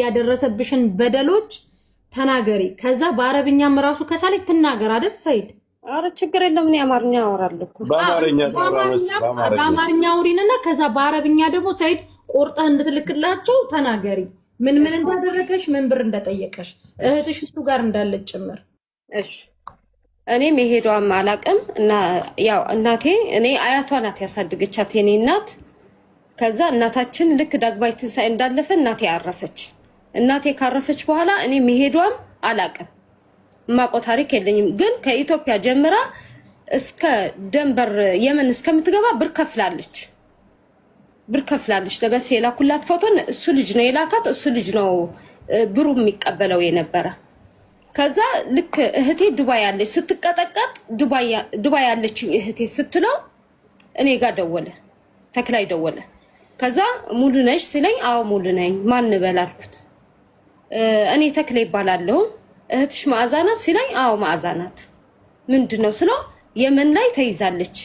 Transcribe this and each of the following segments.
ያደረሰብሽን በደሎች ተናገሪ። ከዛ በአረብኛም ራሱ ከቻለች ትናገር አይደል ሰይድ? አረ ችግር የለም። እኔ አማርኛ አወራለሁ እኮ። በአማርኛ ታውራ መስ በአማርኛ። በአማርኛ አውሪንና ከዛ በአረብኛ ደግሞ ሰይድ ቆርጠህ እንድትልክላቸው ተናገሪ። ምን ምን እንዳደረገሽ፣ ምን ብር እንደጠየቀሽ፣ እህትሽ እሱ ጋር እንዳለች ጭምር። እሺ፣ እኔ መሄዷም አላቅም እና ያው እናቴ እኔ አያቷ ናት ያሳደገቻት የኔ እናት። ከዛ እናታችን ልክ ዳግማዊ ትንሣኤ እንዳለፈ እናቴ አረፈች። እናቴ ካረፈች በኋላ እኔ መሄዷም አላቅም፣ የማውቀው ታሪክ የለኝም። ግን ከኢትዮጵያ ጀምራ እስከ ደንበር የመን እስከምትገባ ብር ከፍላለች፣ ብር ከፍላለች። ለበስ የላኩላት ፎቶን እሱ ልጅ ነው የላካት፣ እሱ ልጅ ነው ብሩ የሚቀበለው የነበረ። ከዛ ልክ እህቴ ዱባይ ያለች ስትቀጠቀጥ ዱባይ ያለችኝ እህቴ ስትለው እኔ ጋር ደወለ፣ ተክላይ ደወለ። ከዛ ሙሉ ነሽ ሲለኝ አዎ ሙሉ ነኝ፣ ማን በል አልኩት። እኔ ተክሌ ይባላለሁ፣ እህትሽ መዓዛ ናት ሲለኝ አዎ መዓዛ ናት። ምንድን ነው ስለው የመን ላይ ተይዛለች፣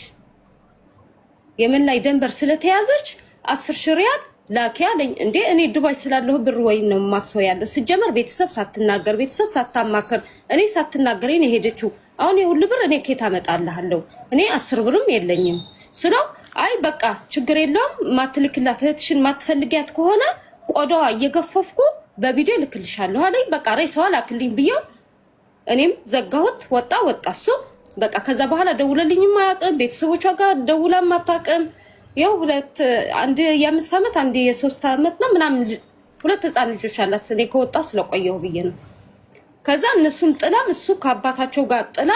የመን ላይ ደንበር ስለተያዘች 10,000 ሪያል ላኪ አለኝ። እንዴ እኔ ዱባይ ስላለሁ ብር ወይ ነው የማፍሰው ያለው። ስጀመር ቤተሰብ ሳትናገር ቤተሰብ ሳታማክር እኔ ሳትናገረኝ ነው የሄደችው። አሁን የሁሉ ብር እኔ ኬት አመጣልሃለሁ? እኔ 10 ብርም የለኝም ስለው አይ በቃ ችግር የለውም ማትልክላት እህትሽን ማትፈልጊያት ከሆነ ቆዳዋ እየገፈፍኩ በቪዲዮ ልክልሻለሁ አለኝ። በቃ ሬሳዋ ላክልኝ ብየው እኔም ዘጋሁት። ወጣ ወጣ እሱ በቃ ከዛ በኋላ ደውለልኝም አያውቅም። ቤተሰቦቿ ጋር ደውላም አታውቅም። ያው ሁለት አንድ የ5 ዓመት አንድ የ3 ዓመት ነው ምናምን ሁለት ህፃን ልጆች አላት። እኔ ከወጣ ስለቆየሁ ብዬ ነው። ከዛ እነሱም ጥላም እሱ ከአባታቸው ጋር ጥላ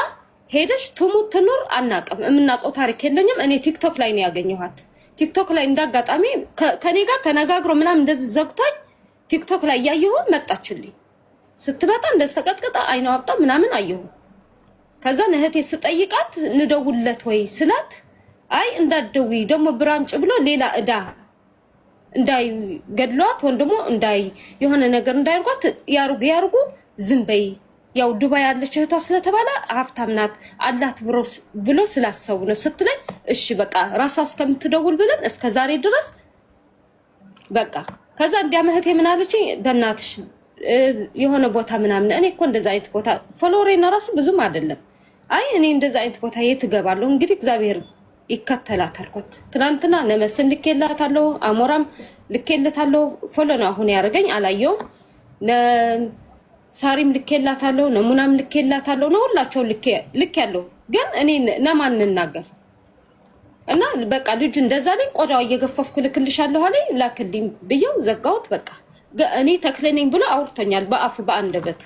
ሄደች። ትሙት ትኑር አናውቅም። የምናውቀው ታሪክ የለኝም። እኔ ቲክቶክ ላይ ነው ያገኘኋት። ቲክቶክ ላይ እንዳጋጣሚ ከኔ ጋር ተነጋግሮ ምናምን እንደዚህ ዘግቶኝ ቲክቶክ ላይ እያየሁ መጣችልኝ። ስትመጣ እንደዚህ ተቀጥቅጣ አይኗ አብጣ ምናምን አየሁ። ከዛ እህቴ ስጠይቃት ንደውልለት ወይ ስላት አይ እንዳትደውይ ደግሞ ብራምጭ ብሎ ሌላ እዳ እንዳይገድሏት ወይም ደግሞ እንዳይ የሆነ ነገር እንዳይርጓት ያርጉ ያርጉ ዝም በይ፣ ያው ዱባይ ያለች እህቷ ስለተባለ ሀብታም ናት አላት ብሎ ስላሰቡ ነው ስትለኝ፣ እሺ በቃ ራሷ እስከምትደውል ብለን እስከ ዛሬ ድረስ በቃ። ከዛ እንዲያ እህቴ ምን አለችኝ፣ በእናትሽ የሆነ ቦታ ምናምን እኔ እኮ እንደዛ አይነት ቦታ follower ኤና ራሱ ብዙም አይደለም። አይ እኔ እንደዛ አይነት ቦታ የት እገባለሁ? እንግዲህ እግዚአብሔር ይከተላት አልኳት። ትናንትና ነመስን ልኬላታለሁ፣ አሞራም ልኬለታለሁ። follow ነው አሁን ያደረገኝ አላየውም። ሳሪም ልኬላታለሁ፣ ነሙናም ልኬላታለሁ። ነው ሁላቸው ልክ ያለው ግን እኔ ነማን እንናገር እና በቃ ልጁ እንደዛ ላይ ቆዳዋ እየገፈፍኩ ልክልሻለሁ አለኝ። ላክልኝ ብየው ዘጋሁት። በቃ እኔ ተክሌ ነኝ ብሎ አውርቶኛል በአፉ በአንደበቱ።